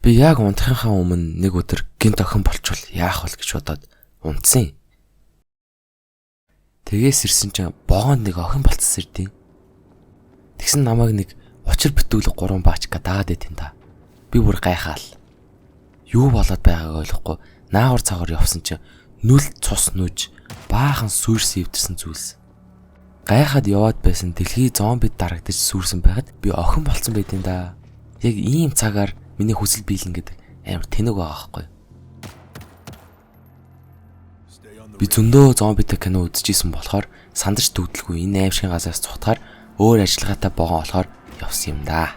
Би яг унтахынхаа өмнө нэг өдөр гинт охин болчвол яах вэ гэж бодоод унтсан. Тэгээс ирсэн чинь богоон нэг охин болцсон ирдیں۔ Тэгсэн намайг нэг учир битүүлэг 3 баачка дагаад идэв та. Би бүр гайхаал. Юу болоод байгааг ойлгохгүй наагур цагаар явсан чинь нүл цус нүж баахан сүрс эвдэрсэн зүйлс. Гайхаад яваад байсан дэлхий зомбид дарагдаж сүрсэн байхад би охин болцсон байт юм да. Яг ийм цагаар миний хүсэл биелнэ гэдэг амар тэнэг байгаа байхгүй. Би зөндөө зомбитэй кино үзчихсэн болохоор сандарч төгдөлгүй энэ аимшигын газраас цухтахаар өөр ажиллагаатай богоон болохоор явсан юм да.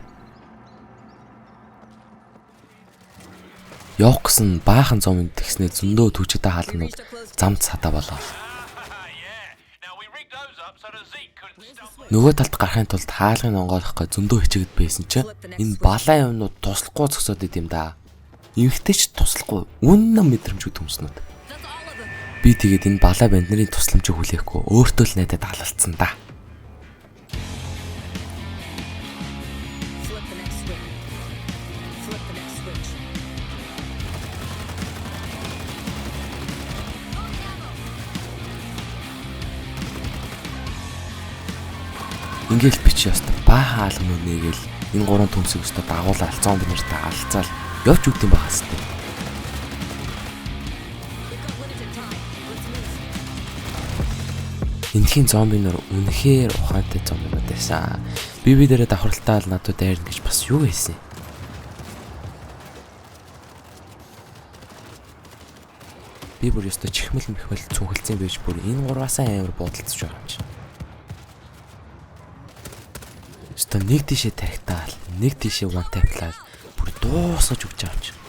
Явах гэсэн баахан зомбид тэгснээ зөндөө түгжээтэй хаалганууд замд садаа болоо. Нөгөө талд гарахын тулд хаалгыг онгойлгох гэж зөндөө хичээгээд байсан чинь энэ балаа юмнууд туслахгүй зогсоод идэм да. Эмэгтэй ч туслахгүй үнэн мэдрэмжгүй төмснүүд. Би тэгээд энэ балаа банд нарын тусламжийг хүлээхгүй өөртөө л найдаад алалцсан да. Flip the next switch. Flip the next switch. Ингээл би чи ёстой баахан алганууд нэгээл энэ гурван төмсөг ёстой дагуулаад зомби нартай алцаал явж үгдэм байгаа хэвээр. We've got limited time. Let's move. Энэхийн зомби нар үнэхээр ухаантай зомбинууд байсан. Би би дээрээ давхралтаа л надад дайрна гэж бас юу байсан юм. Би бүр ёстой чихмэл мэхмэл цүнхэлцэн байж бүр энэ гурваасаа амар буудалцж байгаа юм чинь. Ёстой нэг тийшээ тархитаал, нэг тийшээ one tap-лаал бүр дуусгаж өгч байгаа юм чинь.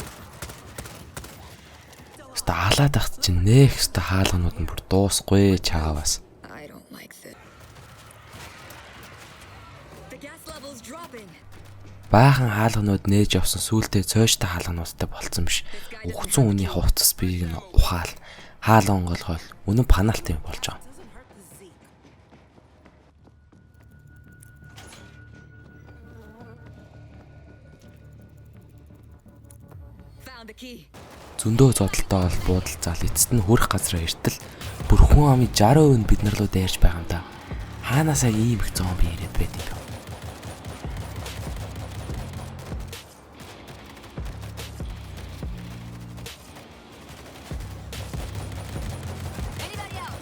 Ёстой алаад ахт чинь нэх ёстой хаалганууд нь бүр дуусахгүй чаавас. I don't like this. The gas level's dropping. Баахан хаалганууд нээж явсан сүултээ цойчтой хаалгануудтай болцсон биш. Угцсан үний хувцас биеийг нь ухаал, хаалган онгойлгоол үнэн панаалтай юм болж байгаа. Found the key. Зөндөө зодолтой бол буудалцаал эцэст нь хөрөх газраа эртэл бүр хүн амын 60% нь бид нар руу дайрч байгаа юм да. Хаанасаа ийм их зомби ирээд байт юм бэ? Anybody else?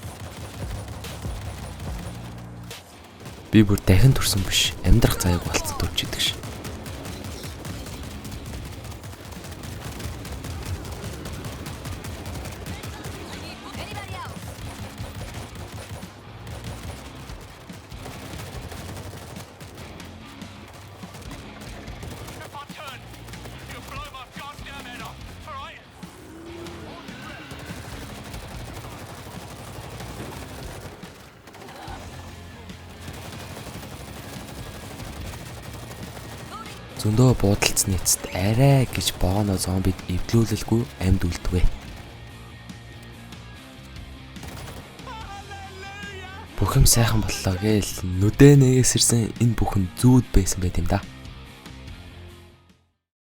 Би бүр дахин төрсөн биш. Амьдрах заяаг болцсон төрж идэг ш. Anybody else? If I turn, you'll blow my goddamn head off, all right? Зөндөө буудалцсны эцэст арай гэж богоно зомбид эвдлүүлэлгүй амьд үлдвэ. Бүх юм сайхан боллоо гээл нүдэ нэгээс ирсэн энэ бүхэн зүүд байсан байт юм да.